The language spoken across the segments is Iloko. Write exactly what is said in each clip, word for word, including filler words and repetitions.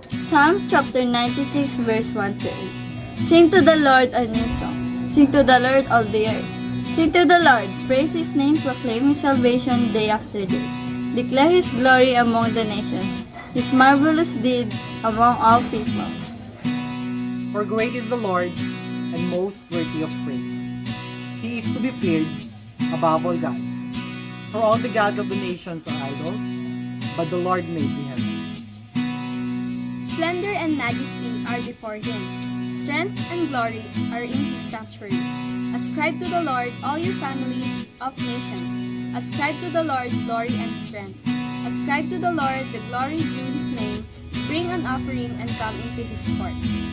Psalms chapter ninety-six, verse one to eight. Sing to the Lord a new song. Sing to the Lord, all the earth. Sing to the Lord, praise his name, proclaim his salvation day after day. Declare his glory among the nations, his marvelous deed among all people. For great is the Lord, and most worthy of praise. He is to be feared above all gods. For all the gods of the nations are idols, but the Lord made the heaven. Splendor and majesty are before him. Strength and glory are in his sanctuary. Ascribe to the Lord, all you families of nations. Ascribe to the Lord glory and strength. Ascribe to the Lord the glory due his name. Bring an offering and come into his courts.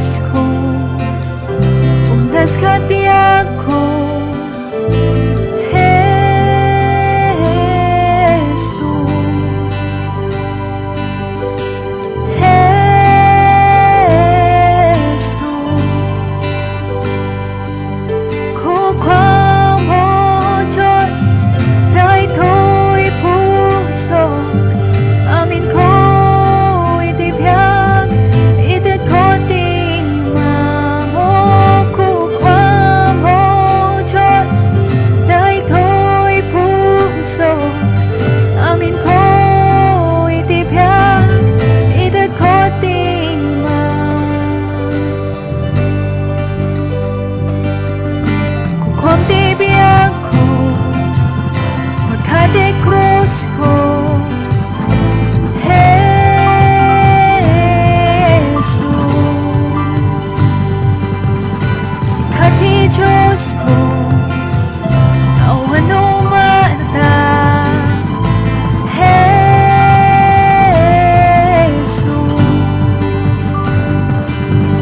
Diosko, umdaska ti biagko, Jesus. Jesus. Kukuam, O Dios, daytoy pusok. Aminko iti biag, itedko ti imam. Kukuam, O Dios, daytoy pusok. Aminko iti biag, itedko ti imam. Kukuam ti biagko, pagka ti krusko, Jesus. Sika ti Diosko, awan umarta, Jesus.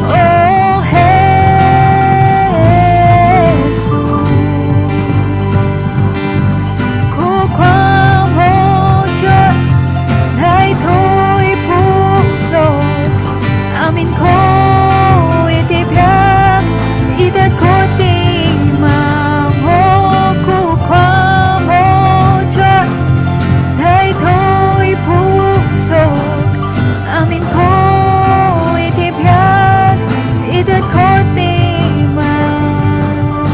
O Jesus, kukuam, O Dios, daytoy pusok. Aminko iti biag, itedko ti imam. Kukuam, O Dios, daytoy pusok. Aminko iti biag, itedko ti imam.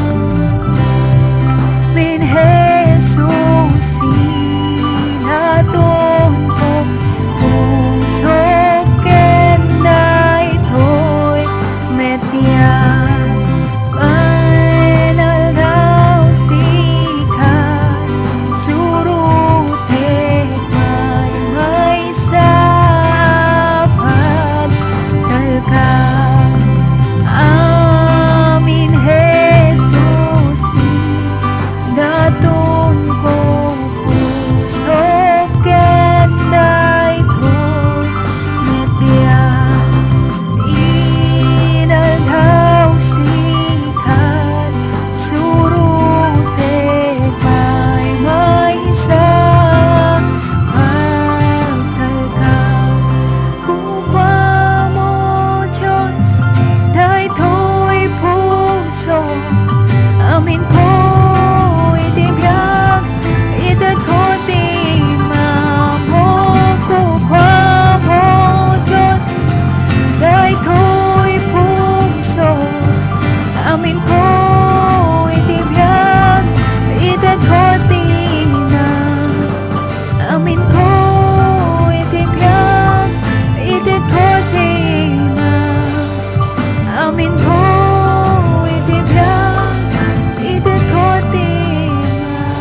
Amin, Jesus, idatonko pusok ken daytoy met biag. Bain aldaw, sika surotek, maymaysa a pagtalka. Amin, Jesus, idatonko pusok ken daytoy met biag. Inaldaw, sika surotek, maymaysa a pagtalka. Kukuam, O Dios, daytoy pusok. Aminko iti biag, itedko ti imam. Kukuam, O Dios, daytoy pusok. Aminko iti biag, itedko ti imam. Aminko iti biag, itedko ti imam. Aminko iti biag, itedko ti imam.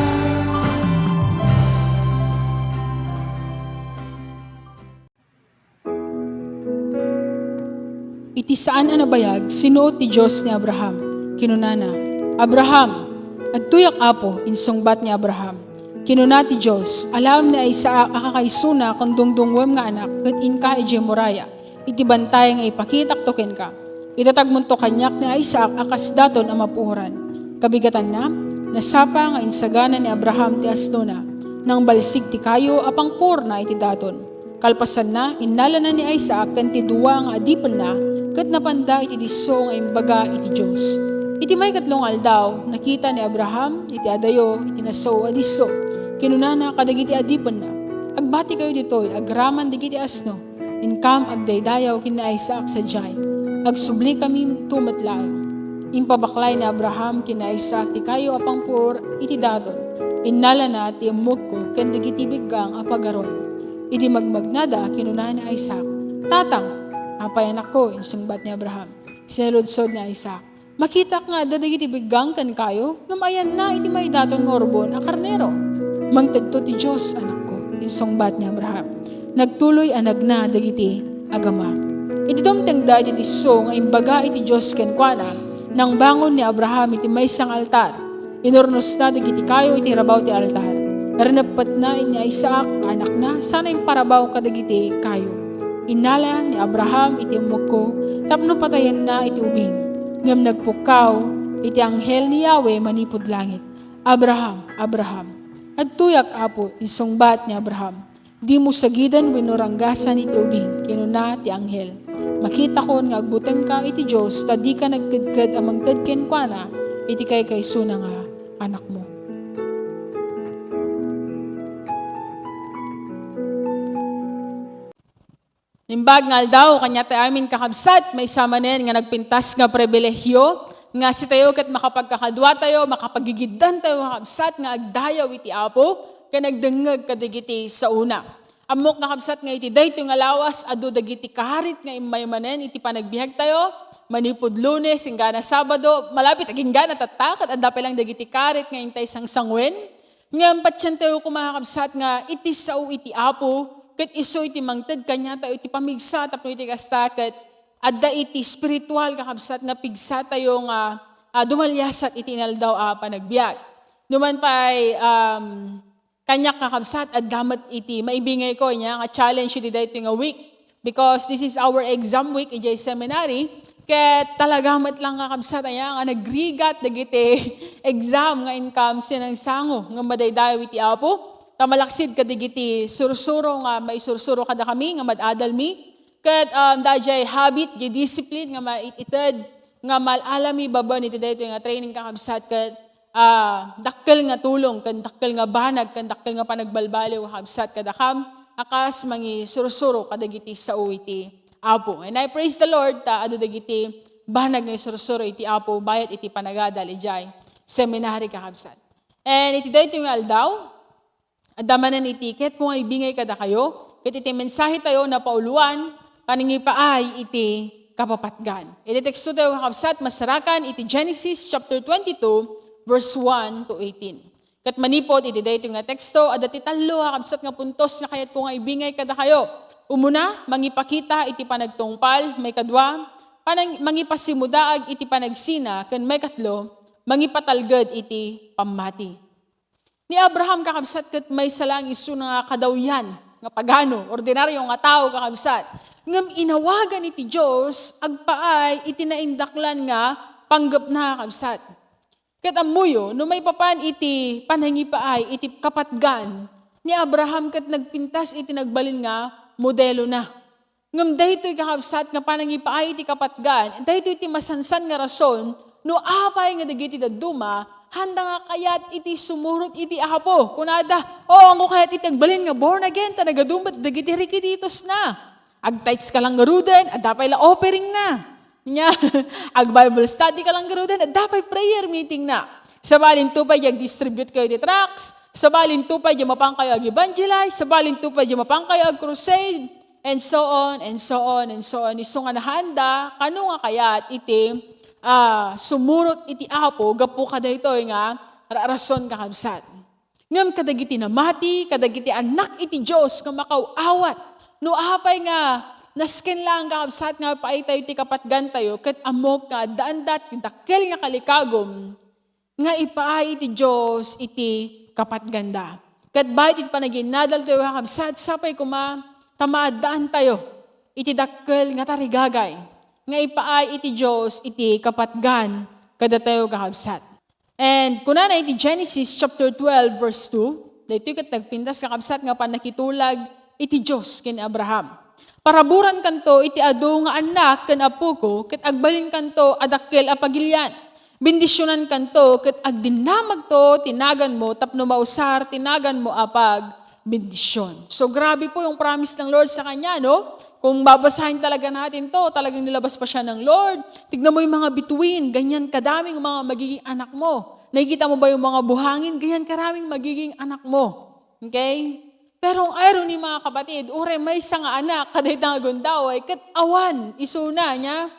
Iti saan a nabayag, sinuot ti Dios ni Abraham. Kinunana, "Abraham!" "Adtoyak, Apo," insungbat ni Abraham. Kinuna ti Dios, "Alaem ni Isaac a kakaisuna ken dungdungngoem nga anak ket inka idiay Moriah, iti bantay nga ipakitakto kenka. Itatagmonto kaniak ni Isaac a kas daton a mapuoran." Kabigatanna, nasapa nga insagana ni Abraham ti asnona. Nangbalsig ti kayo a pangpuorna iti daton. Kalpasanna, innalana ni Isaac ken ti dua nga adipenna, ket napanda iti disso nga imbaga iti Dios. Iti maikatlo nga aldaw, nakita ni Abraham iti adayo iti nasao a disso. Kinunana kadagiti adipenna, "Agbatikayo ditoy agraman dagiti asno. Inkam agdaydayaw ken ni Isaac sadiay. Agsublikami met laeng." Impabaklay ni Abraham ken ni Isaac ti kayo a pangpuor iti daton. Innalana ti immutko ken dagiti biggang a pagaron. Idi magmagnada, kinuna ni Isaac, "Tatang!" "Apay, anakko?" insungbat ni Abraham. Sinaludsod ni Isaac, "Makitak nga adda dagiti biggang ken kayo, ngem ayanna iti maidaton nga urbon a karnero?" "Mangtedto ti Dios, anakko," insungbat ni Abraham. Nagtuloy a nagna dagiti agama. Idi dumtengda iti disso nga imbaga iti Dios kenkuana, nangbangon ni Abraham iti maysa nga altar. Inurnosna dagiti kayo iti rabaw ti altar. Rineppetna ni Isaac nga anakna sana imparabaw kadagiti kayo. Innala ni Abraham iti immukko tapno patayenna iti ubing. Ngem nagpukkaw iti anghel ni Yahweh manipud langit, "Abraham, Abraham!" "Adtoyak, Apo," insungbat ni Abraham. "Dimo sagiden wenno ranggasan iti ubing," kinuna ti anghel. "Makitakon nga agbutengka iti Dios ta dika nagkedked a mangted kenkuana iti kaykaysona nga anakmo." Naimbag nga aldaw, kaniatayo amin, kakabsat, maysa manen nga nagpintas nga pribilehiyo nga sitayo ket makapagkakaduatayo, makapagigiddantayo, kakabsat, nga agdayaw iti Apo ken agdengngeg kadagiti saona. Ammok, kakabsat, nga iti daytoy nga lawas, adu dagiti karit nga immay manen iti panagbiagtayo, manipud Lunes inggana Sabado, malapit agingga tatta, ket adda pay lang dagiti karit nga intay sangsanguen. Ngem patientayo koma, kakabsat, nga iti sao iti Apo, ket isu iti mangted kaniatayo iti pamigsa tapno iti kasta, ket adda iti spiritual, kakabsat, nga pigsatayo nga, ah, dumaliasat iti inaldaw a panagbiag. Numan pay, um, kaniak, kakabsat, adda met iti maibingayko nia nga challenge iti daytoy nga week. Because this is our exam week idiay seminary, ket talaga met lang, kakabsat, aya nga nagrigat dagiti exam nga inkam sinangsango nga madaydayaw iti Apo. Ta malaksid kadagiti sursuro nga maisursuro kadakami nga mad-adalmi. Ket, um, daydiay habit, diay discipline nga maited nga mal-alami babaen iti daytoy nga training, kakabsat, ket ah, dakkel nga tulong ken dakkel nga banag ken dakkel nga panagbalbaliw, kakabsat, kadakam a kas mangisursuro kadagiti sao iti Apo. And I praise the Lord ta adu dagiti banag nga isursuro iti Apo bayat iti panagadal idiay seminary, kakabsat. And iti daytoy nga aldaw, adda manen iti kayatko nga ibingay kadakayo, ket iti mensahetayo napauloan, panangipaay iti kapapatgan. Iti tekstotayo, kakabsat, masarakan iti Genesis chapter twenty-two, verse one to eighteen. Ket manipud iti daytoy nga teksto, adda ti tallo, kakabsat, nga puntos nga kayatko nga ibingay kadakayo. Umuna, mangipakita iti panagtungpal. Maikadua, panang-, mangipasimudaag iti panagsina. Ken maikatlo, mangipatalged iti pammati. Ni Abraham, kakabsat, ket maysa laeng isuna nga kadawyan nga pagano, ordinario nga tao, kakabsat. Ngem inawagan iti Dios agpaay iti naindaklan nga panggepna, kakabsat. Ket ammoyo, no maipapan iti panangipaay iti kapatgan, ni Abraham ket nagpintas iti nagbalin nga modelona. Ngem daytoy, kakabsat, nga panangipaay iti kapatgan, daytoy ti masansan nga rason no apay nga dagiti dadduma, haanda nga kayat iti sumurot iti Apo. Kunada, "O, angko kayat iti agbalin nga born again, ta nagadu met dagiti requisitosna. Ag-tithes ka lang ngaruden, adda pay la offeringna." Nia, ag-Bible study ka lang ngaruden, adda pay prayer meetingna. Sabalinto pay, agdistribute kayo iti tracts. Sabalinto pay, mapan kayo ag-evangelize. Sabalinto pay, mapan kayo ag-crusade. And so on, and so on, and so on. Isu nga nahaanda, kano nga kayat iti, ah, sumurot iti Apo, gapu kadaytoy nga ra-, rason, kakabsat. Ngem kadagiti namati, kadagiti annak iti Dios nga makaw-awat, no apay nga nasken laeng, kakabsat, nga paaytayo ti kapatgantayo, ket ammok nga addaanda ti dakkel nga kalikagum, nga ipaay iti Dios iti kapatganda. Ket bayat iti panagiinnadaltayo, kakabsat, sapay koma ta maaddaantayo iti dakkel nga tarigagay nga ipaay iti Dios iti kapatgan kadatayo, kakabsat. And kunana iti Genesis chapter twelve, verse two, daytoy ket nagpintas, kakabsat, nga pannakitulag iti Dios ken Abraham. Paraburankanto iti adu nga annak ken apoko, ket agbalinkanto a dakkel a pagilian. Bendisionankanto, ket agdinnamagto ti naganmo tapno mausar ti naganmo a pagbendision. So, grabe po yung promise ng Lord sa kanya, no? Kung babasahin talaga natin to, talagang nilabas pa siya ng Lord. Tignan mo yung mga bituin, ganyan kadaming mga magiging anak mo. Nakikita mo ba yung mga buhangin? Ganyan karaming magiging anak mo. Okay? Pero ang irony, mga kapatid, uray maysa nga anak kadayta nga gundaway, ket awan isuna, nia.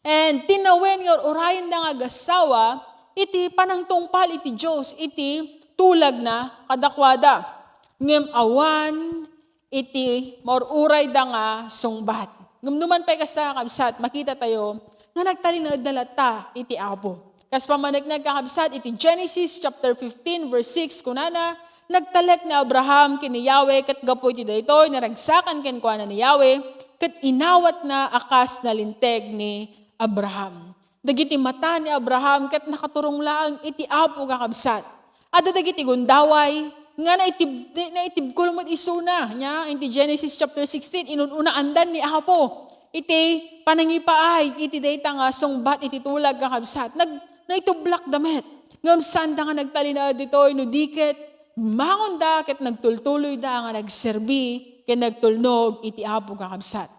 And tinawen nga ur-urayenda nga agassawa iti panangtungpal iti Dios iti tulagna kadakuada. Ngem awan iti maur-urayda nga sungbat. Ngem numan pay kasta, kabsat, makitatayo nga nagtalinaedda latta iti Apo. Kas pammaneknek, kakabsat, iti Genesis chapter fifteen, verse six, kunana, "Nagtalek ni Abraham ken ni Yahweh, ket gapu iti daytoy, naragsakan kenkuana ni Yahweh, ket inawatna a kas nalinteg ni Abraham. Dagiti mata ni Abraham ket nakaturong laeng iti Apo, kakabsat. Adda dagiti gundaway nga naitib-, naitibkol met isuna, nia, iti Genesis chapter sixteen, inun-unaandan ni Apo iti panangipaay iti dayta nga sungbat iti tulag, kakabsat. Nag-, naitublakda met. Ngem saanda nga nagtalinaed ditoy, no di ket, mangonda ket nagtultuloyda nga nagserbi ken nagtulnog iti Apo, kakabsat.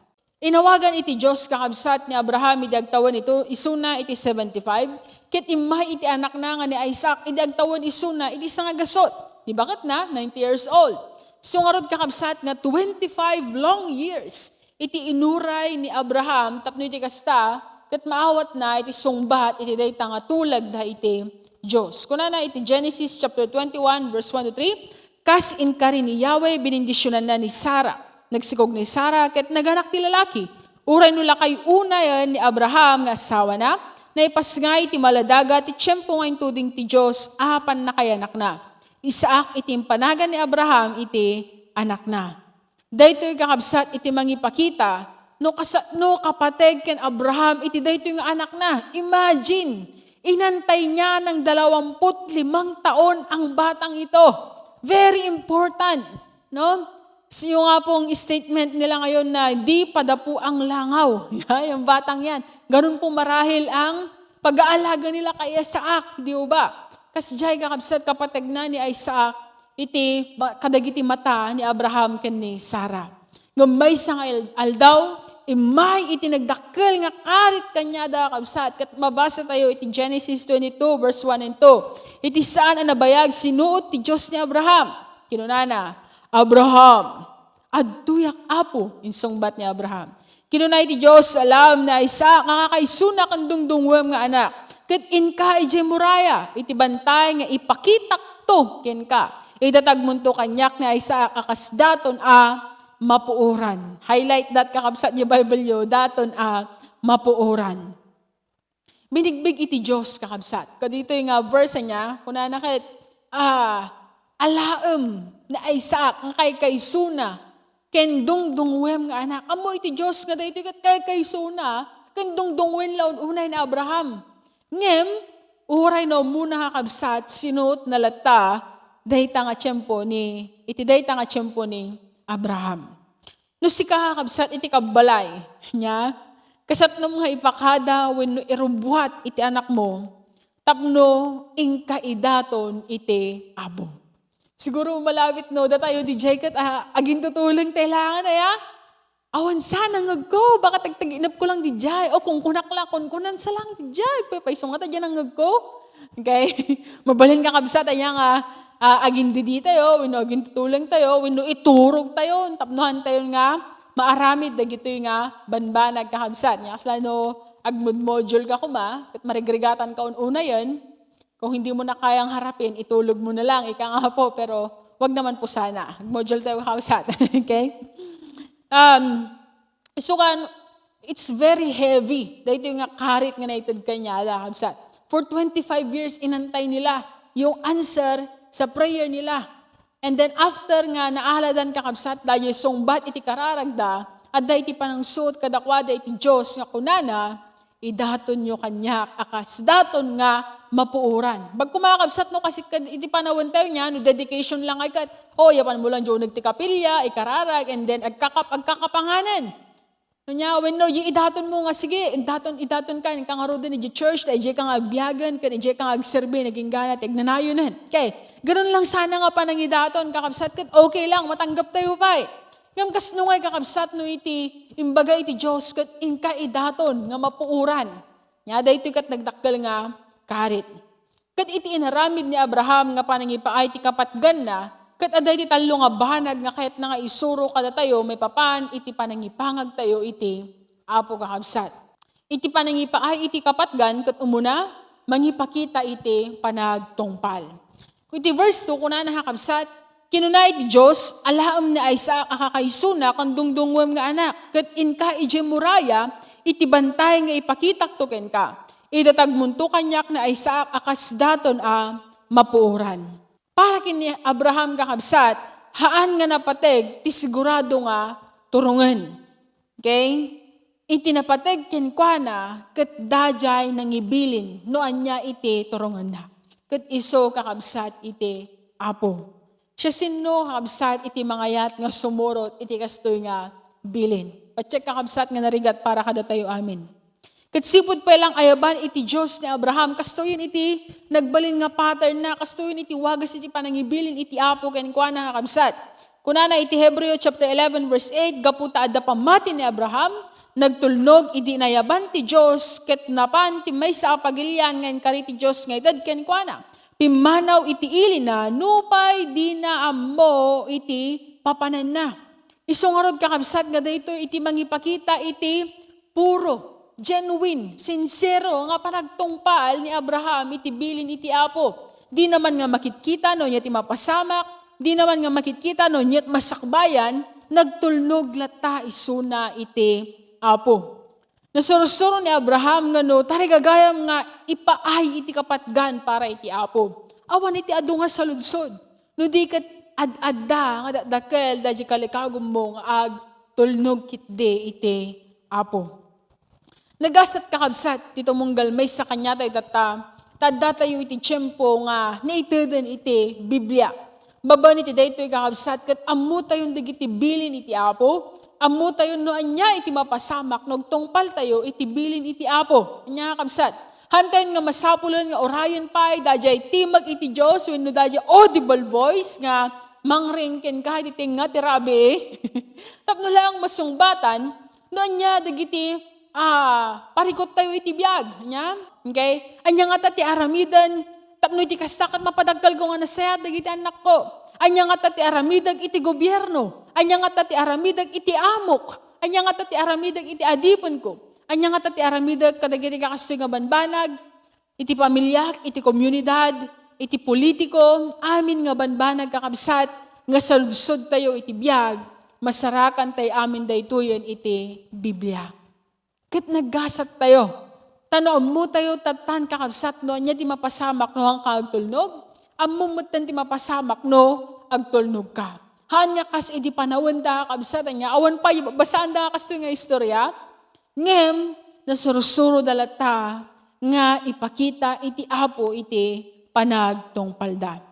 Inawagan iti Dios, kakabsat, ni Abraham idi agtawen ito, isuna iti seventy-five, ket immay iti anakna nga ni Isaac idi agtawen isuna iti sangagasut. Ni baketna, ninety years old. So ngarud, kakabsat, nga twenty-five long years iti inuray ni Abraham tapno iti kasta, ket maawatna iti sungbat iti dayta nga tulagda iti Dios. Kunana iti Genesis chapter twenty-one, verse one to three, Kas inkari ni Yahweh, binindisionanna ni Sara. Nagsikog ni Sara ket naganak ti lalaki. Uray no lakay unayen ni Abraham nga asawana, naipasngay ti maladaga ti tiempo nga intuding ti Dios a pannakayanakna. Isaak iti impanagan ni Abraham iti anakna. Daytoy, kakabsat, iti mangipakita no kasa-, no kapateg ken Abraham iti daytoy nga anakna. Imagine, inantay niya ng dalawamput limang taon ang batang ito. Very important, no? Yung nga pong statement nila ngayon na di padapo ang langaw. Yung batang yan. Ganun po marahil ang pag-aalaga nila kay Isaac, di ba? Kasdiay, kakabsat, kapateg na ni Isaac, iti ba-, kadagiti mata ni Abraham ken ni Sara. Ngem maysa nga al-, aldaw, immay iti nagdakkel nga karit kaniada, kabsat, ket mabasa tayo iti Genesis twenty-two, verse one and two. Iti saan a nabayag, sinuot ti Dios ni Abraham. Kinunana, "Abraham!" "Adtoyak, Apo," insungbat ni Abraham. Kinuna iti Dios, "Alaem ni Isaac nga kakaisuna ken dungdungngoem nga anak, ket inka idiay Moriah iti bantay nga ipakitakto kenka. Idatagmonto kaniak ni Isaac a kas daton a mapuoran." Highlight that, kakabsat, diay Bible yo, daton a mapuoran. Binigbig iti Dios, kakabsat. Kaditoy nga verse niya, kunana ket, ah, "Alaem ni Isaac nga kaykaysona ken dungdungngoem nga anak." Ammo iti Dios nga daytoy ket kaykaysona ken dungdungngoen la un-unay ni Abraham. Ngem, uray no ammona, kakabsat, sinuotna latta dayta nga tiempo ni, iti dayta nga tiempo ni Abraham. No sika, kakabsat, iti kabbalay, nia, kasatnom nga ipakada wenno irubbuat iti anakmo tapno inka idaton iti Apo. Siguro malawit no datayo didiay ket, ah, agintutuleng tayo laengen, aya? Awan sa nangngegko, baka tagtaginepko lang didiay. O kunkunak la, kunkunansa lang didiay. Paypayso ngata diay nangngegko. Okay? Mabalin, kakabsat, aya nga, ah, agindidi tayo, wenno agintutuleng tayo, wenno iturog tayo, tapno han tayo nga maaramid dagitoy nga banbanag, kakabsat. Nia, kasla no agmod-module ka koma, ket marigrigatan ka un-unayen, kung hindi mo na kayang harapin, itulog mo na lang, ika nga po, pero wag naman po sana. Agmodule tayo, kakabsat. Okay? Um, Isukan, it's very heavy. Daytoy nga karit nga naited kaniada, kabsat. For twenty-five years, inantay nila yung answer sa prayer nila. And then after nga naaladan, kakabsat, daytoy sungbat iti kararagda, adda iti panangsuot kadakuada iti Dios nga kunana, "Idatonyo kaniak a kas daton nga mapuoran." Bagko, mga kabsat, no, kasi kad-, iti panawen tayo niya, no, dedication lang ay kat, o, yapan mo lang diyo nagtikapilya, ikararag, and then agkakap-, agkakapanganan. Ania, wenno, di idaton mo nga, sige, idaton, idaton ka, inka ngaruden idiay church, ta idiay ka nga agbiagen, ken idiay ka nga agserbi, naging gana, ti agnanayonen. Okay, ganun lang sana nga panangidaton, kakabsat, ket okay lang, matanggap tayo pay. Ngem kasno ngay, kakabsat, no iti, imbaga iti Dios, ket inka idaton nga mapuoran. Nia, daytoy ket nagdakkel nga karit. Ket iti inaramid ni Abraham nga panangipaay ti kapatganna, ket adda iti tallo nga banag nga kayatna nga isuro kadatayo maipapan iti panangipangagtayo iti Apo, kakabsat. Iti panangipaay iti kapatgan ket umuna, mangipakita iti panagtungpal. Iti verse two, kunana, kakabsat, Kinuna iti Dios, "Alaem ni Isaac a kakaisuna ken dungdungngoem nga anak, ket inka idiay Moriah iti bantay nga ipakitakto kenka. Idatagmonto kaniak ni Isaac a kas daton a mapuoran." Para ken ni Abraham, kakabsat, haan nga napateg ti sigurado nga turongen. Okay? Iti napateg kenkuana, ket daydiay nangibilin no ania iti turongenna. Ket isu, kakabsat, iti Apo. Siasino, kakabsat, iti mangayat nga sumurot iti kastoy nga bilin? Pacheck, kakabsat, nga narigat para kadatayo amin. Ket sipud pay lang ayaban iti Dios ni Abraham, kastoyen iti nagbalin nga pattern na, kastoyen iti wagas iti panangibilin iti Apo kenkuana, kakabsat. Kunana iti Hebreo chapter eleven, verse eight, "Gapu ta adda pammati ni Abraham, nagtulnog idi nayaban ti Dios, ket napan ti maysa a pagilian nga inkari ti Dios nga ited kenkuana. Pimmanaw iti ilina, nupay dina ammo iti papananna." Isu ngarud, kakabsat, nga daytoy iti mangipakita iti puro, genuine, sincero nga panagtungpal ni Abraham iti bilin iti Apo. Dina man nga makitkita no ania ti mapasamak, dina man nga makitkita no ania ti masakbayan, nagtulnog latta isuna iti Apo. Nasursuro ni Abraham nga no tarigagayam nga ipaay iti kapatgan para iti Apo, awan iti adu nga saludsod. No di ket ad-adda nga dakdakel daydi kalikagummo nga agtulnog ketdi iti Apo. Nagasat, kakabsat, ti tumunggal maysa kaniatayo tatta, ta addatayo iti tiempo nga naiteden iti Biblia. Babaen iti daytoy, kakabsat, ket ammotayon dagiti bilin iti Apo, ammotayon no ania iti mapasamak no agtungpaltayo iti bilin iti Apo. Ania, kakabsat? Haantayon nga masapulen nga urayen pay daydiay timek iti Dios wenno daydiay audible voice nga mangring kenka iti tengnga ti rabii. Tapno laeng masungbatan no ania dagiti, ah, parikuttayo iti biag. Ania? Okay? Ania ngata ti aramiden tapno iti kasta ket mapadagkalko nga nasayaat dagiti annakko? Ania ngata ti aramidek iti gobierno? Ania ngata ti aramidek iti amok? Ania ngata ti aramidek iti adipenko? Ania ngata ti aramidek kadagiti kakastoy nga banbanag? Iti pamiliak, iti komunidad, iti politiko, amin nga banbanag, kakabsat, nga saludsodtayo iti biag, masarakantayo amin daytoyen iti Biblia. Ket naggasattayo. Ta no ammotayo tattan, kakabsat, no ania ti mapasamak no haanka agtulnog, ammom metten ti mapasamak no agtulnogka. Haan nga kas idi panawenda, kakabsat, ania, awan pay basaanda nga kastoy nga istorya, ngem nasursuroda latta nga ipakita iti Apo iti panagtungpalda.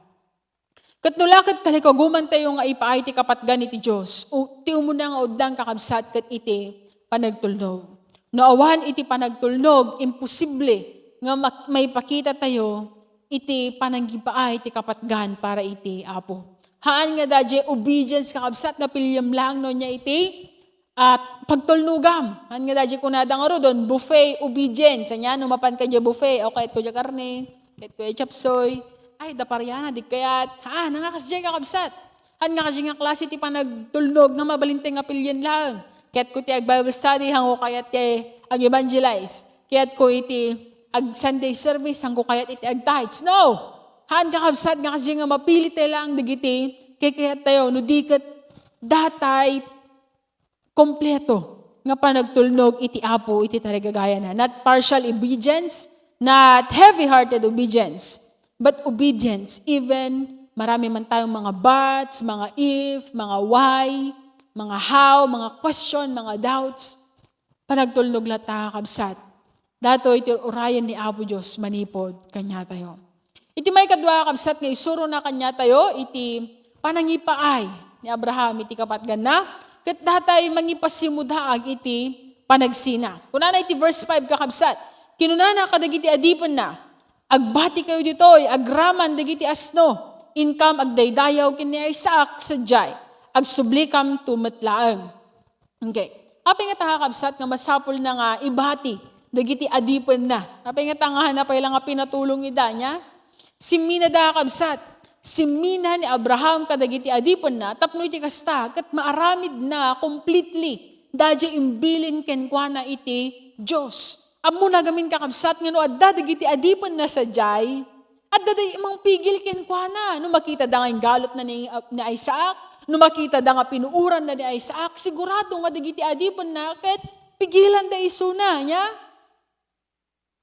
Ket no la ket kalikagumantayo nga ipaay ti kapatgan iti Dios, o ti umuna nga uddan, kakabsat, ket iti panagtulnog. No awan iti panagtulnog, imposible nga mak-, maipakitatayo iti panangipaay ti kapatgan para iti Apo. Haan nga daydiay obedience, kakabsat, nga piliem laeng no ania iti at pagtulnogam. Haan nga daydiay kunada ngarud, buffet obedience. Ania, no mapanka diay buffet, o kayatko diay karne, kayatko diay chapsoy. Ay, da pariana, di kayat. Haan nga kasdiay, kakabsat. Haan nga kasdiay nga klase ti panagtulnog nga mabalintay nga pilien laeng. Kayatko ti ag-Bible study, haanko kayat ti ag-evangelize. Kayatko iti ag-Sunday service, haanko kayat iti ag-tithes. No! Haan, kakabsat, nga kasdiay nga mapilitayo laeng dagiti kaykayattayo, no di ket datay kompleto nga panagtulnog iti Apo iti tarigagayana. Not partial obedience, not heavy-hearted obedience, but obedience, even marami man tayong mga buts, mga if, mga why, mga how, mga question, mga doubts. Panagtulnog latta, kabsat. Datoy ti urayen ni Apo Dios manipud kaniatayo. Iti maikadua, kabsat, nga isurona kaniatayo iti panangipaay ni Abraham iti kapatganna, ket datay mangipasimmudaag iti panagsina. Kunana iti verse five, kakabsat, kinunana kadagiti adipenna, "Agbatikayo ditoy agraman dagiti asno, inkam agdaydayaw ken ni Isaac sadiay, agsublikam to met laeng." Okay. Apay ngata, kakabsat, nga masapulna nga ibati dagiti adipenna? Apay ngata nga hanapay la nga pinatulong ida, nia? Simminada, kakabsat. Simmina ni Abraham kadagiti adipenna tapno iti kasta, ket maaramidna completely daydiay imbilin kenkuana iti Dios. Ammona gamin, kakabsat, nga no adda dagiti adipenna sadiay, adda day mangpigil kenkuana. No makitada nga inggalutna ni, ni Isaac, no makitada nga pinuoranna ni Isaac, sigurado nga dagiti adipenna ket pigilanda isuna, nia?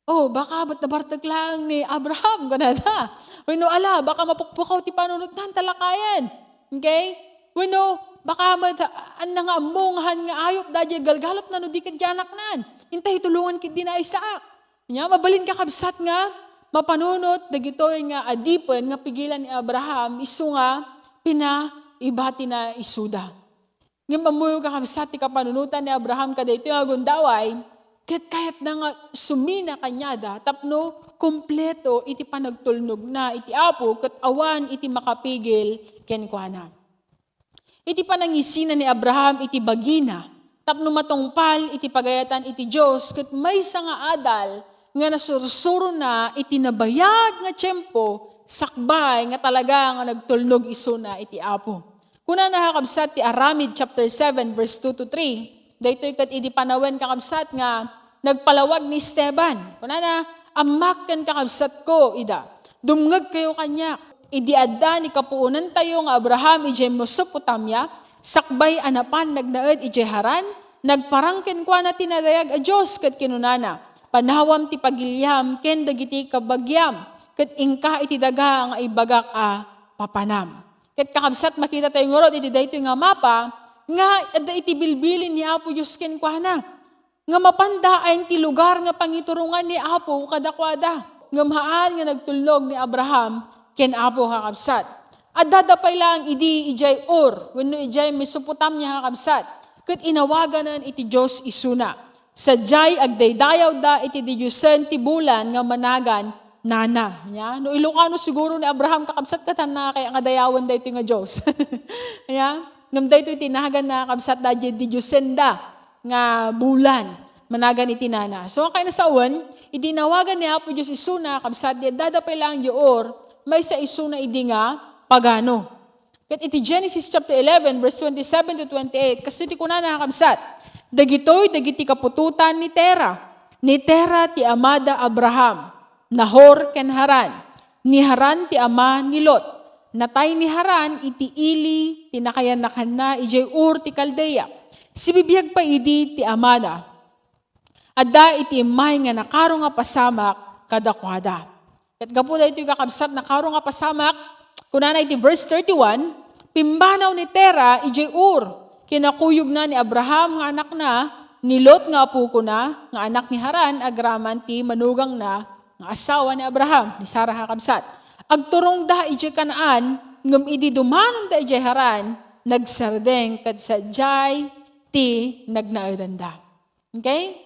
"Oh, baka met nabartek laeng ni Abraham," kunada. Wenno, "Ala, baka mapukpukaw ti panunotna, talakayan." Okay? Wenno, Baka met, ania nga ammo nga haan nga ayup daydiay galgalupna no di ket diay anakna. Inta itulongan ketdi ni Isaac. Ania, mabalin kakabsat nga mapanunot dagitoy nga adipen nga pigilan ni Abraham, isu nga pinaibatina isuda. Ngem ammoyo kakabsat ti kapanunotan ni Abraham kadaytoy nga gundaway, ket kayatna nga sumina kaniada tapno kompleto iti panagtulnogna iti Apo ket awan iti makapigil kenkuana. Iti panangisina ni Abraham iti bagina tapno matungpal iti pagayatan iti Dios ket maysa nga adal nga nasursurona iti nabayag nga tiempo sakbay nga talaga nga nagtulnog isuna iti Apo. Kunana, kakabsat, ti Aramid chapter seven, verse two to three, daytoy ket idi panawen, kakabsat, nga nagpalawag ni Esteban. Kunana, "Ammak ken kakabsatko ida. Dumngegkayo kaniak. Idi adda ni kapuonantayo nga Abraham idiay Mesopotamia, sakbay a napan nagnaed idiay Haran, nagparang kenkuana ti nadayag a Dios ket kinunana, 'Panawam ti pagiliam ken dagiti kabagiam, ket inka iti daga nga ibagak a papanam.'" Ket kakabsat, makita tayo ngarud iti daytoy nga mapa nga adda iti bilbilin ni Apo Dios kenkuana. Nga mapanda ayan ti lugar nga pangiturongan ni Apo kadakuada. Ngem haan nga nagtulnog ni Abraham ken Apo, kakabsat. Addada pay laeng idi idiay Ur, wenno idiay Mesopotamia, kakabsat. Ket inawaganan iti Dios isuna. Sadiay, agdaydayawda iti didiosen ti bulan nga managan Nana. Nia? No Ilocano siguro ni Abraham, kakabsat, ket haanna kaya nga dayawen daytoy nga Dios. Nia? Ngem daytoy ti naganna, kakabsat, daydiay didiosenda nga bulan, managan iti Nana. So, kayat nga sawen, idi inawagan ni Apo Dios isuna, kakabsat, di addada pay laeng idiay Ur, maysa isuna idi nga pagano. Ket iti Genesis chapter eleven, verse twenty-seven to twenty-eight, kastoy ti kunana, kakabsat, "Dagitoy dagiti kaputotan ni Tera. Ni Tera ti amada Abraham, Nahor ken Haran. Ni Haran ti ama ni Lot. Natay ni Haran iti ili ti nakayan-nakanna idiay Ur ti Caldea. Sibibiag pay idi ti amada. Adda iti immay nga nakaro nga pasamak kadakuada." Ket gapu daytoy, kakabsat, nakaro nga pasamak, kunana iti verse thirty-one, "Pimmanaw ni Tera idiay Ur, kinakuyogna ni Abraham nga anakna, ni Lot nga apokona, nga anak ni Haran, agraman ti manugangna nga asawa ni Abraham, ni Sara, kakabsat. Agturongda idiay Canaan, ngem idi dumanonda idiay Haran, nagsardeng ket sadiay ti nagnaedanda." Okay?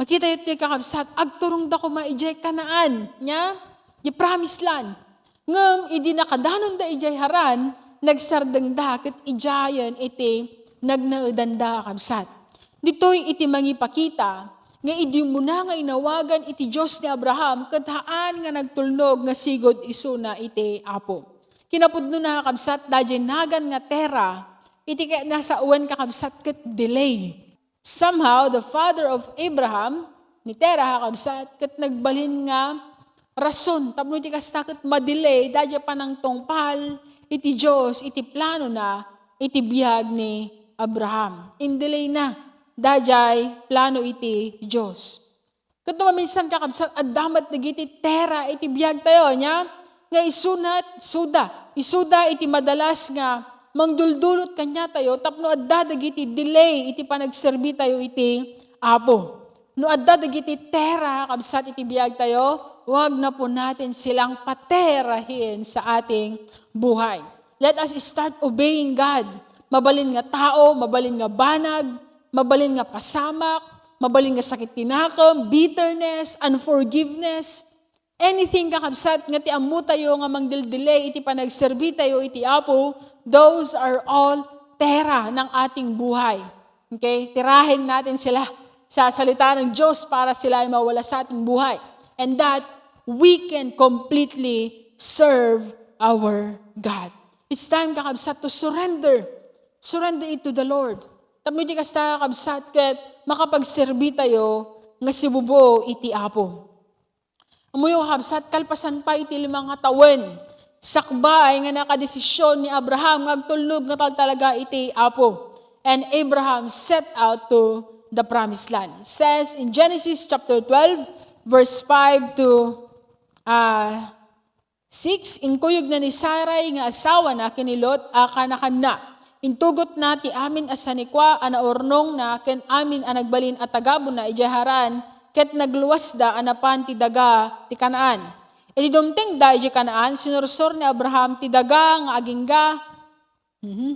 Makita tayo ti, kakabsat, agturongda koma idiay Canaan, nia? Di promised land. Ngem idi nakadanonda idiay Haran, nagsardengda ket idiayen iti nagnaedanda, kakabsat. Ditoy iti mangipakita nga idi umuna nga inawagan iti Dios ni Abraham ket haan nga nagtulnog nga sigud isuna iti Apo. Kinapudnona, kakabsat, daydiay nagan nga Tera, iti kayat nga sawen, kakabsat, ket delay. Somehow, the father of Abraham, ni Tera, kakabsat, ket nagbalin nga rason tapno iti kasta ket madelay daydiay panangtungpal iti Dios iti planona iti biag ni Abraham. Indelayna daydiay plano iti Dios. Ket no maminsan, kakabsat, adda met dagiti Tera iti biagtayo, nia? Nga isuna, isuda. Isuda iti madalas nga mangduldulot kaniatayo tapno adda dagiti delay iti panagserbitayo iti Apo. No adda dagiti Tera, kakabsat, iti biagtayo, huwag na po natin silang paterahin sa ating buhay. Let us start obeying God. Mabalin nga tao, mabalin nga banag, mabalin nga pasamak, mabalin nga sakit ti nakem, bitterness, unforgiveness, anything, kakabsat, nga ti ammotayo nga mangdeldelay iti panagserbitayo iti Apo, those are all tera ng ating buhay. Okay? Tirahin natin sila sa salita ng Diyos para sila ay mawala sa ating buhay. And that we can completely serve our God. It's time, kakabsat, to surrender. Surrender it to the Lord. Tapno iti kasta, kakabsat, ket makapagserbi tayo nga sibubuo iti Apo. Ammoyo, kakabsat, kalpasan pa iti lima nga tawen, sakbay nga nakadesisyon ni Abraham nga agtulnog nga taltalaga iti Apo. And Abraham set out to the promised land. It says in Genesis chapter twelve, verse five to, ah, six, inkuyogna ni Sarai nga asawana ken ni Lot a kanakanna. Intugotna ti amin a sanikua a naurnongna ken amin a nagbalin a tagabuna idiay Haran, ket nagluasda a napan ti daga ti Canaan. Idi dumtengda idiay Canaan, sinursor ni Abraham ti daga nga agingga Mhm.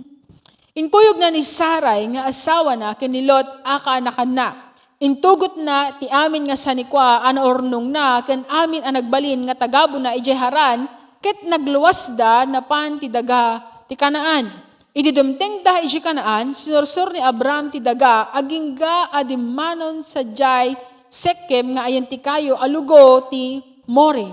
Inkuyogna ni Sarai nga asawana ken ni Lot a kaanakanna. Intugotna ti amin nga sanikua a naurnongna ken amin a nagbalin nga tagabuna idiay Haran, ket nagluasda napan ti daga ti Canaan. Idi dumtengda idiay Canaan, sinursor ni Abraham ti daga agingga a dimmanon sadiay Sekem nga ayan ti kayo a lugo ti More.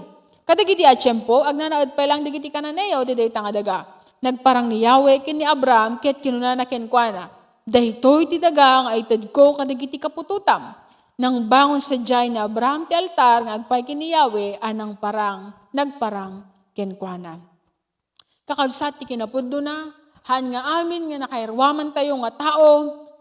Kadagiti a tiempo, agnanaed pay laeng dagiti Cananeo iti dayta nga daga. Nagparang ni Yahweh ken ni Abraham ket kinunana kenkuana, "Daytoy ti daga nga itedko kadagiti kaputotam." Nangbangon sadiay ni Abraham ti altar nga agpay ken ni Yahweh a nangparang, nagparang kenkuana. Kakabsat ti kinapudnona, han nga amin nga nakairuamantayo nga tao,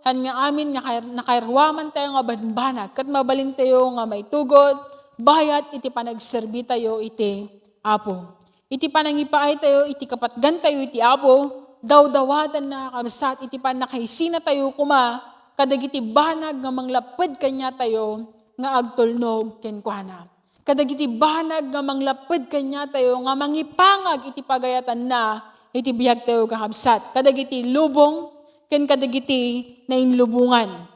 han nga amin nga kair-, nakairuamantayo nga banbanag, ket mabalintayo nga maitugot, bayat iti panagserbitayo iti Apo. Iti panangipaaytayo iti kapatgantayo iti Apo, dawdawatanna, kakabsat, iti pannakaisinatayo koma kadagiti banag nga manglapped kaniatayo nga agtulnog kenkuana. Kadagiti banag nga manglapped kaniatayo nga mangipangag iti pagayatanna iti biagtayo, kakabsat, kadagiti lubong ken kadagiti nainlubongan.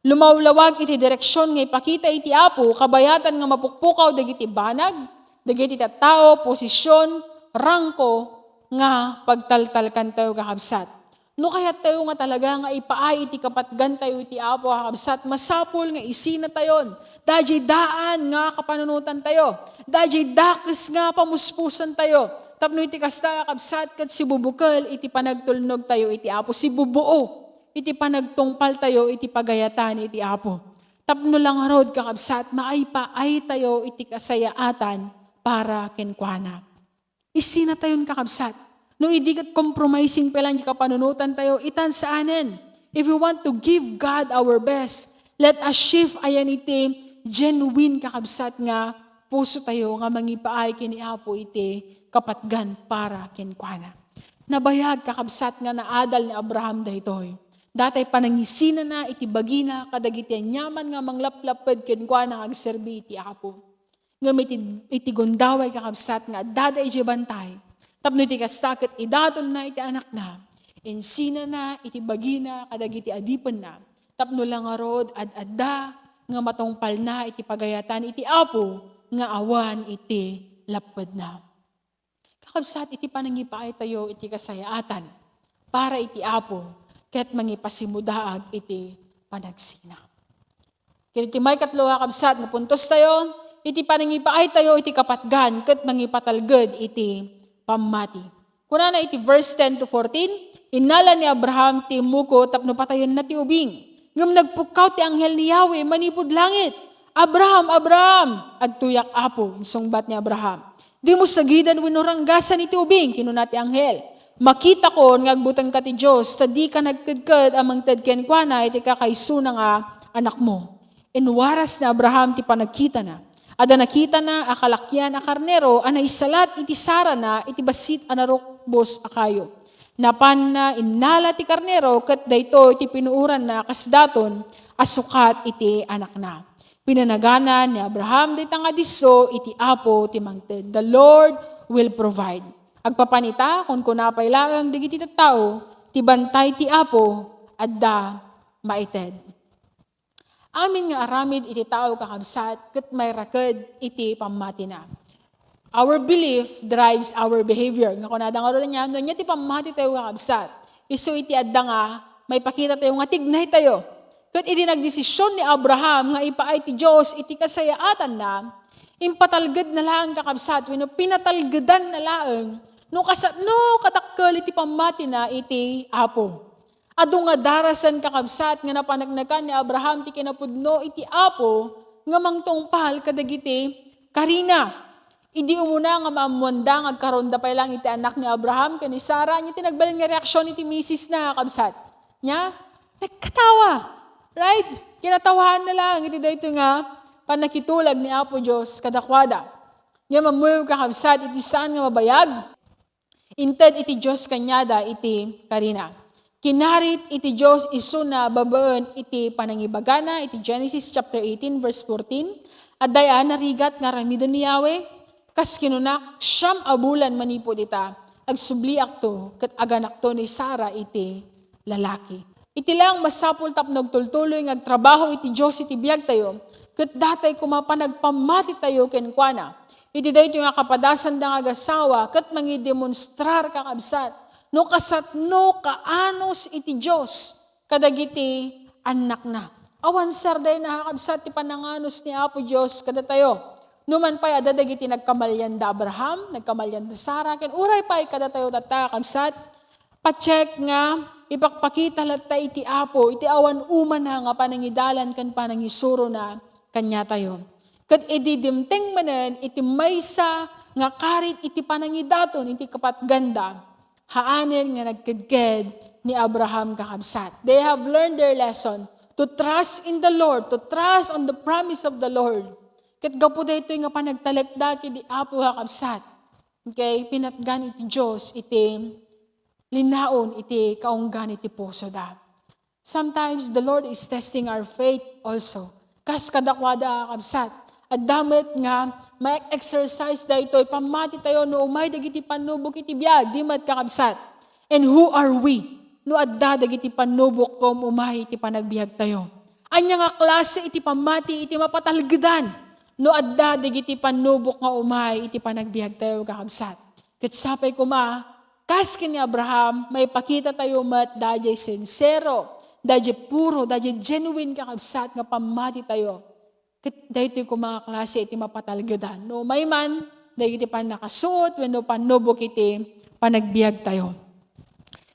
Lumawlawag iti direksion nga ipakita iti Apo, kabayatan nga mapukpukaw dagiti banag, dagiti tattao, posisyon, rangko nga pagtaltalkantayo, kakabsat. No kayattayo nga talaga nga ipaay iti kapatgantayo iti Apo, kakabsat, masapul nga isinatayon daydiay daan nga kapanunotantayo, daydiay dakes nga pamuspusantayo. Tapno iti kasta, kakabsat, ket sibubukel iti panagtulnogtayo iti Apo, sibubuo iti panagtungpaltayo iti pagayatan iti Apo. Tapno la ngarud, kakabsat, maipaaytayo iti kasayaatan para kenkuana. Isinatayon, kakabsat. No idi ket compromising pay laeng ti kapanunotantayo, itan saanen. If we want to give God our best, let us shift ayan iti genuine, kakabsat, nga pusotayo nga mangipaay ken ni Apo iti kapatgan para kenkuana. Nabayag, kakabsat, nga naadal ni Abraham daytoy. Datay panangisinana iti bagina kadagiti aniaman nga manglaplapped kenkuana nga agserbi iti Apo. Ngem iti, iti gundaway, kakabsat, nga addada idiay bantay, tapno iti kasta ket idatonna iti anakna, insinana iti bagina kadagiti adipenna, tapno la ngarud ad-adda nga matungpalna iti pagayatan iti Apo nga awan iti lappedna. Kakabsat, iti panangipaaytayo iti kasayaatan para iti Apo ket mangipasimudaag iti panagsina. Ket iti maikatlo, kakabsat, nga puntostayo, iti panangipaaytayo iti kapatgan ket mangipatalged iti pammati. Kunana iti verse ten to fourteen, "Innala ni Abraham ti immuko tapno patayenna ti ubing. Ngem nagpukkaw ti anghel ni Yahweh manipud langit, 'Abraham, Abraham!' 'Adtoyak, Apo,' insungbat ni Abraham. 'Dimo sagidan wenno ranggasan iti ubing,' kinuna ti anghel. 'Makitakon nga agbutengka ti Dios, ta dika nagkedked a mangted kenkuana iti kakaisuna nga anakmo.' Inwaras ni Abraham ti panagkitana. Adda nakitana a kalakian a karnero a naisalat iti sarana iti bassit a narukbos a kayo. Napanna innala ti karnero ket daytoy ti pinuoranna a kasdaton a sukat iti anakna. Pinanaganan ni Abraham dayta nga disso iti Apo ti mangted. The Lord will provide. Agpapan ita, kunkuna pay laeng dagiti tattao, ti bantay ti Apo adda maited. Amin nga aramid iti tao, kakabsat, ket mairaked iti pammatina. Our belief drives our behavior. Nga kunada ngarud ania, no ania ti pammatitayo, kakabsat, isu iti adda nga maipakita tayo nga tignay tayo. Ket idi nagdesisyon ni Abraham nga ipaay ti Dios iti kasayaatanna, impatalgedna laeng, kakabsat, wenno pinatalgedanna laeng no kasano kadakkel iti pammatina iti Apo. Adu nga darasen, kakabsat, nga napaneknekan ni Abraham ti kinapudno iti Apo nga mangtungpal kadagiti karina. Idi umuna nga maammoanda nga agkaronda pay laeng iti anak ni Abraham ken ni Sara, ania ti nagbalin nga reaksion iti misisna, kakabsat? Nia? Nagkatawa. Right? Kinatawaanna laeng iti daytoy nga pannakitulag ni Apo Dios kadakuada. Nia, ammoyo, kakabsat, iti saan nga mabayag, inted iti Dios kaniada iti karina. Kinarit iti Dios isuna babaen iti panangibagana iti Genesis chapter eighteen, verse fourteen, "Adda a narigat nga aramiden ni Yahweh? Kas kinunak, siam a bulan manipud ita, agsubliakto ket aganakto ni Sara iti lalaki." Iti laeng masapul tapno agtultuloy nga agtrabaho iti Dios iti biagtayo, ket datay koma panagpammatitayo kenkuana. Iti daytoy nga kapadasanda nga agasawa ket mangidemonstrar, kakabsat, no kasatno kaanus iti Dios kadagiti annakna. Awan sardayna, kakabsat, ti pananganus ni Apo Dios kadatayo. Numan pay adda dagiti nagkamalian da Abraham, nagkamalian da Sara, ken uray pay kadatayo tatta, kakabsat, pa-check nga ipakpakita latta iti Apo iti awan umana nga panangidalan ken panangisurona kaniatayo. Ket idi dimteng manen iti maysa nga karit iti panangidaton iti kapatganda, haanen nga nagkedked ni Abraham, kakabsat. They have learned their lesson to trust in the Lord, to trust on the promise of the Lord. Ket gapu daytoy nga panagtalekda ken ni Apo, kakabsat, okay, pinatgan iti Dios iti linaon iti kaunggan iti pusoda. Sometimes the Lord is testing our faith also. Kas kadakuada, kakabsat, adda met nga ma-exercise daytoy pammatitayo no umay dagiti pannubok iti biag, di met, kakabsat. And who are we no adda dagiti pannubok nga umay iti panagbiagtayo? Ania nga klase iti pammati iti mapatalgedan no adda dagiti pannubok nga umay iti panagbiagtayo, kakabsat? Ket sapay koma, kas ken ni Abraham, maipakitatayo met daydiay sinsero, daydiay puro, daydiay genuine, kakabsat, nga pammatitayo. Ket daytoy koma nga klase iti mapatalgedan no umay man dagiti pannakasuot wenno pannubok iti panagbiagtayo.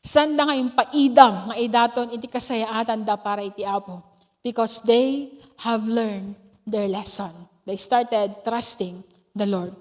Saanda nga impaidam nga idaton iti kasayaatanda para iti Apo, because they have learned their lesson. They started trusting the Lord.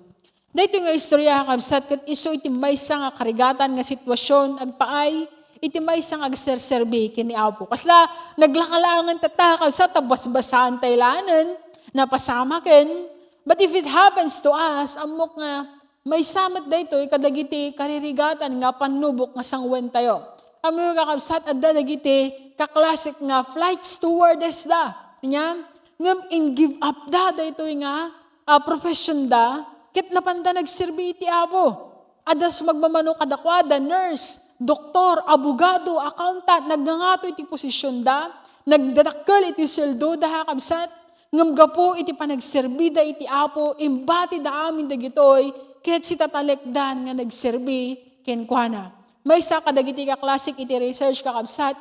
Daytoy nga istorya, kakabsat, ket isu iti maysa nga karigatan nga sitwasyon agpaay iti maysa nga agserserbi ken ni Apo. Kasla naglakalaangan tatta, kakabsat, ta basbasaantayo laengen, napasamaken. But if it happens to us, ammok nga maysa met daytoy kadagiti karirigatan nga pannubok nga sanguentayo. Ammoyo, kakabsat, adda dagiti kaklasek nga flight stewardess da. Nya, ngem in-give up da daytoy nga, ah, profession da, ket napanda nagserbi iti Apo. Adda sumagmamano kadakuada, nurse, doktor, abogado, accountant, nagngangato iti posisionda, nagdadakkel iti sueldoda, kakabsat. Ngem gapu iti panagserbida iti Apo, imbatida amin dagitoy ket sitatalekdan nga nagserbi kenkuana. Maysa kadagiti kaklasek iti research, kakabsat,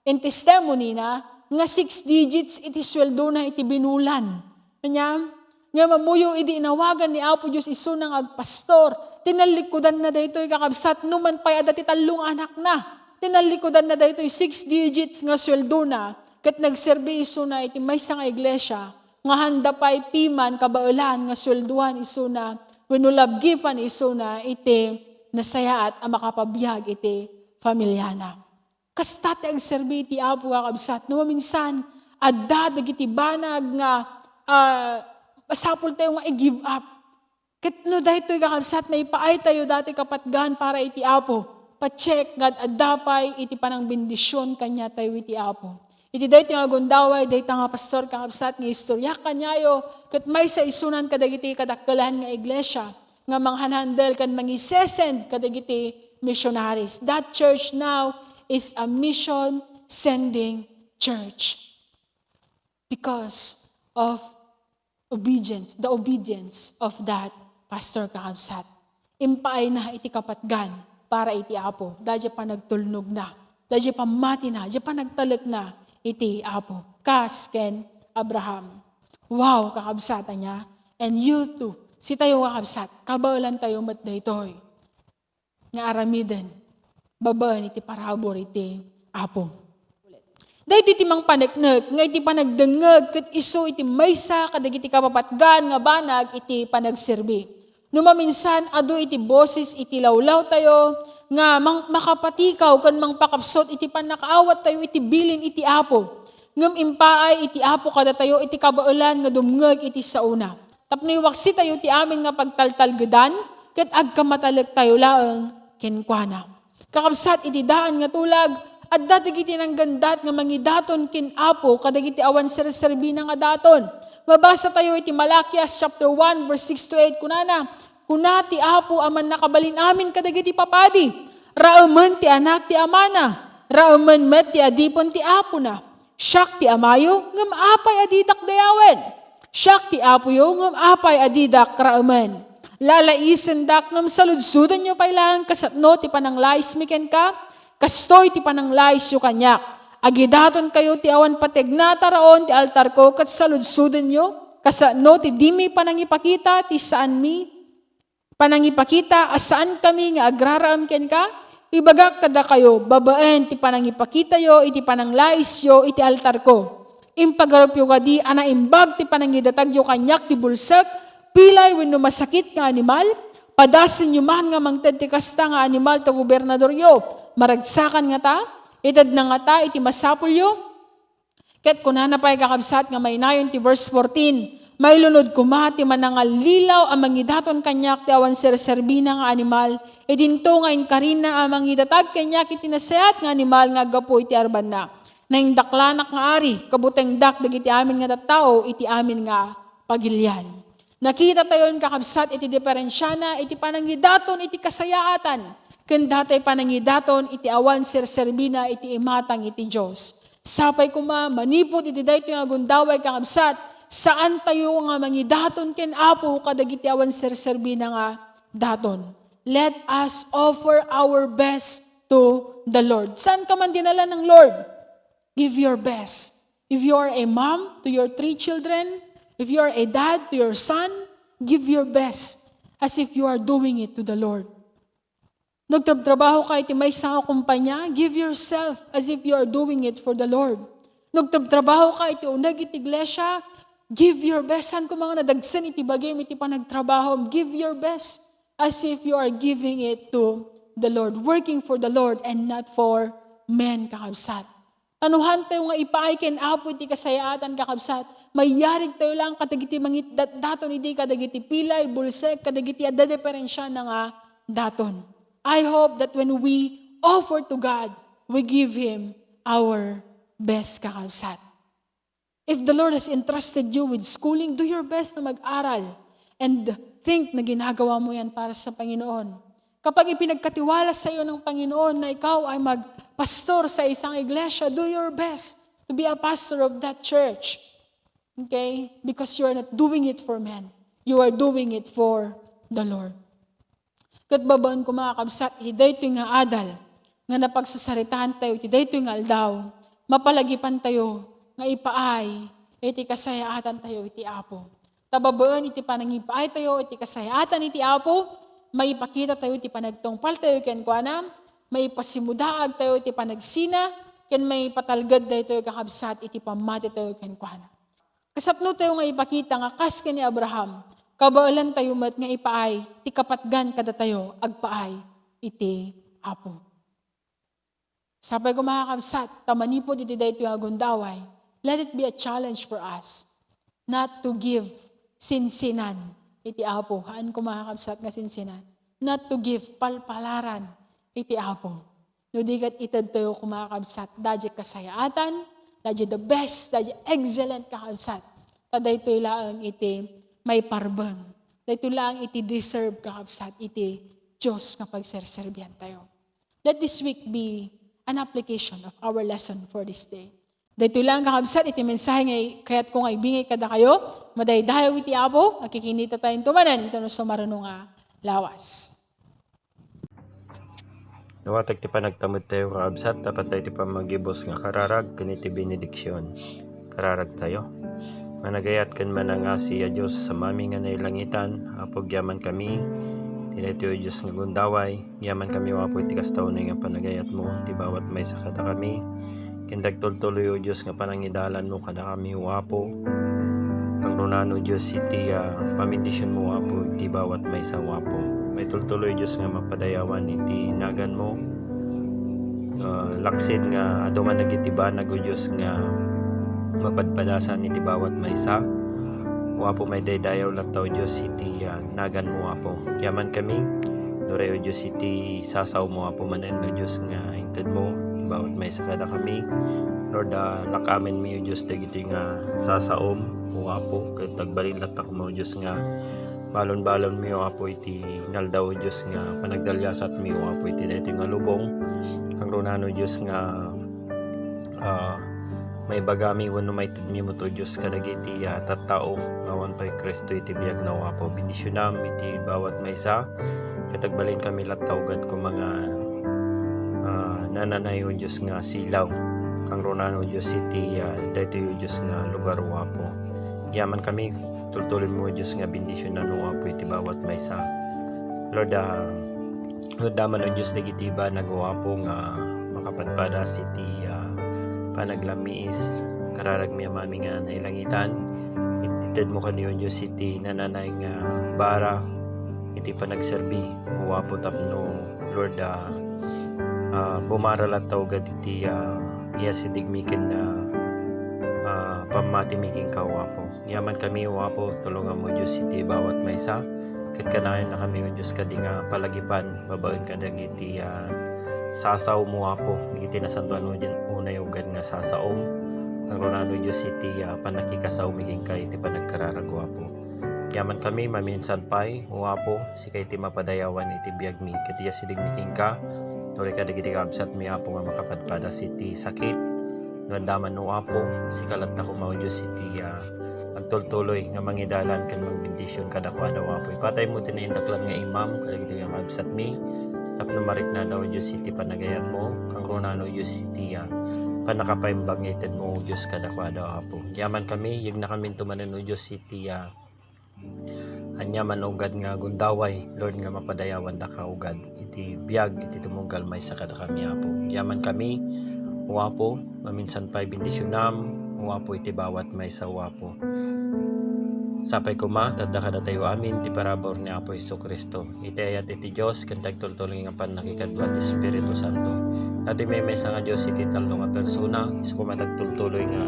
in testimony na nga six digits iti sueldona iti binulan. Ania? Ngem ammoyo, idi inawagan ni Apo Dios isuna nga agpastor, tinallikudanna daytoy, kakabsat, numan pay adda ti tallo nga anakna. Tinallikudanna daytoy six digits nga sueldona, ket nagserbi isuna iti maysa nga iglesia nga handa pay piman kabaelan nga sueldoan isuna wenno love gift-an isuna iti nasayaat a makapabiag iti familiana. Kasta ti agserbi iti Apo, kakabsat. No maminsan, adda dagiti banag nga, ah, masapultayo nga i-give up. Ket no daytoy, kakabsat, maipaaytayo dati kapatgan para iti Apo, pa-check nga adda pay iti panangbendision kaniatayo iti Apo. Iti daytoy nga gundaway, dayta nga pastor, kakabsat, nga istorya kaniayo, ket maysa isunan kadagiti kadakkelan nga iglesia nga manghanhandel ken mangisesend kadagiti missionaries. That church now is a mission sending church because of obedience, the obedience of that pastor, kakabsat. Impaayna iti kapatgan para iti Apo, daydiay panagtulnogna, daydiay pammatina, daydiay panagtalekna iti Apo, kas ken Abraham. Wow, kakabsat, ania? And you too, sitayo, kakabsat, kabaelantayo met daytoy nga aramiden babaen iti parabur iti Apo. Daytoy ti mangpaneknek nga iti panagdengngeg ket isu iti maysa kadagiti kapapatgan nga banag iti panagserbi. No maminsan, adu iti boses iti lawlawtayo nga mang-, makapatikaw ken mangpakapsut iti pannakaawattayo iti bilin iti Apo. Ngem impaay iti Apo kadatayo iti kabaelan nga dumngeg iti saona. Tapno iwaksitayo ti amin nga pagtaltalgedan, ket agkamatalektayo laeng kenkuana. Kakabsat, iti daan nga tulag, Adda dagiti nanggandat nga mangidaton ken Apo kadagiti awan serserbina nga daton. Mabasa tayo iti Malakias chapter one, verse six to eight, kunana, "Kuna ti Apo a Mannakabalin-amin kadagiti papadi, 'Raemen ti anak ti amana, raemen met ti adipen ti apona. Siak ti amayo, ngem apay a didak dayawen? Siak ti apoyo, ngem apay a didak raemen? Lalaisendak, ngem saludsodenyo pay laeng kasano ti pananglais mi kenka? Kastoy ti pananglaisyo kaniak. Agidatonkayo ti awan patiegna a taraon ti altarko ket saludsodenyo kasano ti dimi panangipakita ti saanmi panangipakita a saankami nga agraraem kenka? Ibagak kadakayo, babaen ti panangipakitayo iti pananglaisyo iti altarko. Impagarupyo kadi a naimbag ti panangidatagyo kaniak ti bulsek, pilay wenno masakit nga animal? Padasenyo man nga mangted ti kasta nga animal ta gobernadoryo. Maragsakan ngata? Itedna ngata iti masapulyo?" Ket kunana pay, kakabsat, nga mainayon ti verse fourteen, "Mailunod koma ti manangallilaw a mangidaton kaniak ti awan serserbina nga animal, idinto nga inkarina a mangidatag kaniak iti nasayaat nga animal nga aggapu iti arbanna. Naindaklanak nga ari, kabutengdak dagiti amin nga tattao iti amin nga pagilian." Nakita tayon, kakabsat, iti diferensiana iti panangidaton iti kasayaatan ken datoy panangidaton iti awan serserbina iti imatang iti Dios. Sapay koma, manipud iti daytoy nga gundaway, kakabsat, saan tayo nga mangidaton ken Apo kadagiti awan serserbina nga daton. Let us offer our best to the Lord. Saan ka man dinala ng Lord? Give your best. If you are a mom to your three children, if you are a dad to your son, give your best as if you are doing it to the Lord. Nagtrabtrabaho ka iti maysa nga kumpanya, give yourself as if you are doing it for the Lord. Nagtrabtrabaho ka iti uneg iti iglesia, give your best. Saan koma nga nadagsen iti bagim iti panagtrabaho, give your best as if you are giving it to the Lord, working for the Lord and not for men, kakabsat. Tanuhan tayo nga ipaay ken Apo iti kasayaatan, kakabsat. Mayarig tayo lang kadagiti mangitdatdaton idi kadagiti pilay, bulsek, kadagiti adda diferensiana nga daton. I hope that when we offer to God, we give Him our best, kakabsat. If the Lord has entrusted you with schooling, do your best na mag-aral and think na ginagawa mo yan para sa Panginoon. Kapag ipinagkatiwala sa iyo ng Panginoon na ikaw ay magpastor sa isang iglesia, do your best to be a pastor of that church. Okay? Because you are not doing it for men. You are doing it for the Lord. Ket babaen koma, kakabsat, iti daytoy nga adal nga napagsasaritaan tayo iti daytoy nga aldaw, mapalagipan tayo nga ipaay iti kasayaatan tayo iti Apo. Ta babaen iti panangipaay tayo iti kasayaatan iti Apo, maipakita tayo iti panagtungpal tayo kenkuana, maipasimudaag tayo iti panagsina, ken maipatalged daytoy, kakabsat, iti pammati tayo kenkuana. Kasapno tayo nga ipakita nga kas ken ni Abraham, kabaelan tayo met nga ipaay ti kapatgan kadatayo agpaay iti Apo. Sapay koma, kakabsat, ta manipud iti daytoy nga gundaway, let it be a challenge for us not to give sinsinan iti Apo. Haan koma, kakabsat, nga sinsinan. Not to give palpalaran iti Apo. No di ket itedtayo koma, kakabsat, daydiay kasayaatan, daydiay the best, daydiay excellent, kakabsat. Ta daytoy laeng iti maiparbeng. Daytoy laeng iti deserve, kakabsat, iti Dios nga pagserserbiantayo. Let this week be an application of our lesson for this day. Daytoy laeng, kakabsat, iti mensahe nga i-, kayatko nga ibingay kadakayo. Madaydayaw iti Apo, agkikinita tayo manen iti no sumaruno nga lawas. Dawatek ti panagtamedtayo, kakabsat, tapno iti pammagibus nga kararag ken iti benediksion. Kararagtayo. Managayat ken manangasi a Dios, Amami nga nailangitan, Apo, agyamankami ti daytoy a Dios nga gundaway, agyamankami, O Apo, iti kasta unay nga panagayatmo ti bawat maysa kadakami, ken dagtultuloy, O Dios, nga panangidalanmo kadakami, O Apo. Pangrunaan, O Dios, iti, ah, pamendisyon mo, Apo, iti bawat maysa, O Apo. Maitultuloy, O Dios, nga mapadayawan iti naganmo. Ah, laksid nga adu man dagiti banag, O Dios, nga mapadpadasan iti bawat maysa. O Apo, maidaydayaw latta, O Dios, iti, ah, naganmo, Apo. Agyamankami, nuray, O Dios, iti sasawmo, Apo, manen, O Dios, nga intedmo. bawat maysa kadakami. Lord, ah, lak-amen mi, O Dios, dagiti nga sasaom, O Apo, ket agbalin latta koma, O Dios, nga balon-balon mi, O Apo, iti naldaw, O Dios, nga panagdaliasat mi, O Apo, iti daytoy nga lubong. Kangrunaan, O Dios, nga, ah, maibagami wenno maited mi met, O Dios, kadagiti, ah, tattao nga awan pay Cristo iti biagna, O Apo. Bendisionam iti bawat maysa, ket agbalin kami latta, O God, koma nga, ah, nananay, O Dios, nga silaw. Kangrunaan, O Dios, iti, ah, daytoy, O Dios, nga lugar, O Apo. Agyaman kami, tultuloy mo, O Dios, nga bendisionan, O Apo, iti bawat maysa. Lord, ah, Lord, daman, O Dios, dagiti banag, O Apo, nga makapadpada siti, ah, panaglammiis, kararag mi a mami nga nailangitan. It-, itedmo kadi, O Dios, iti nananay nga bara iti panagserbi, O Apo, tapno, Lord, ah, ah, bumara latta, O God, iti, ah, iyasidegmi ken, ah, ah, pammatimi kenka, O Apo. Agyaman kami, O Apo, tulongam, O Dios, iti bawat maysa. Ket kanayannakami, O Dios, kadi nga palagipan babaen kadagiti, ah, sasaom, O Apo, dagiti nasantoan, O Dios, unay, O God, nga sasaom. Kangrunaan, O Dios, iti, ah, pannakikasaomi kenka iti panagkararag, O Apo. Agyaman kami, maminsan pay, O Apo, sika iti mapadayawan iti biagmi, ket iyasidegmi kenka. Nurika dagiti kabsatmi, Apo, nga makapadpada siti sakit. No adda man, O Apo, sika latta koma, O Dios, iti, ah, agtultuloy nga mangidalan ken mangbendision kadakuada, O Apo. Ipataymo ti naindaklan nga imam kadagiti nga kabsatmi, tapno mariknada, O Dios, iti panagayatmo, kangrunaan, O Dios, iti, ah, pannakapaimbag nga itedmo, O Dios, kadakuada, O Apo. Agyaman kami, yegna kaminto manen, O Dios, iti, ah, ania man, O God, nga gundaway, Lord, nga mapadayawandaka, O God, iti biag, iti tumunggal maysa kadakami, Apo. Agyaman kami, O Apo, maminsan pay bendisionam, O Apo, iti bawat maysa, O Apo. Sapay koma, ta adda kadatayo amin ti parabur ni Apo Jesu-Cristo. Iti ayat iti Dios, ken ti agtultuloy nga pannakikadua ti Espiritu Santo. Datoy maymaysa nga Dios iti tallo nga persona, isu koma ti agtultuloy nga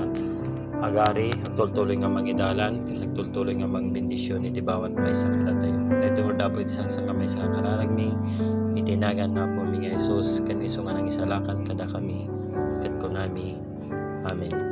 agari, agtultuloy nga mangidalan, ken agtultuloy nga mangbendision iti bawat maysa kadatayo. Daytoy met, Apo, iti sangsangamaysa nga kararagmi, iti nagan ni Apomi nga Jesus, ken isu nga nangisalakan kadakami, ket kunami, Amen.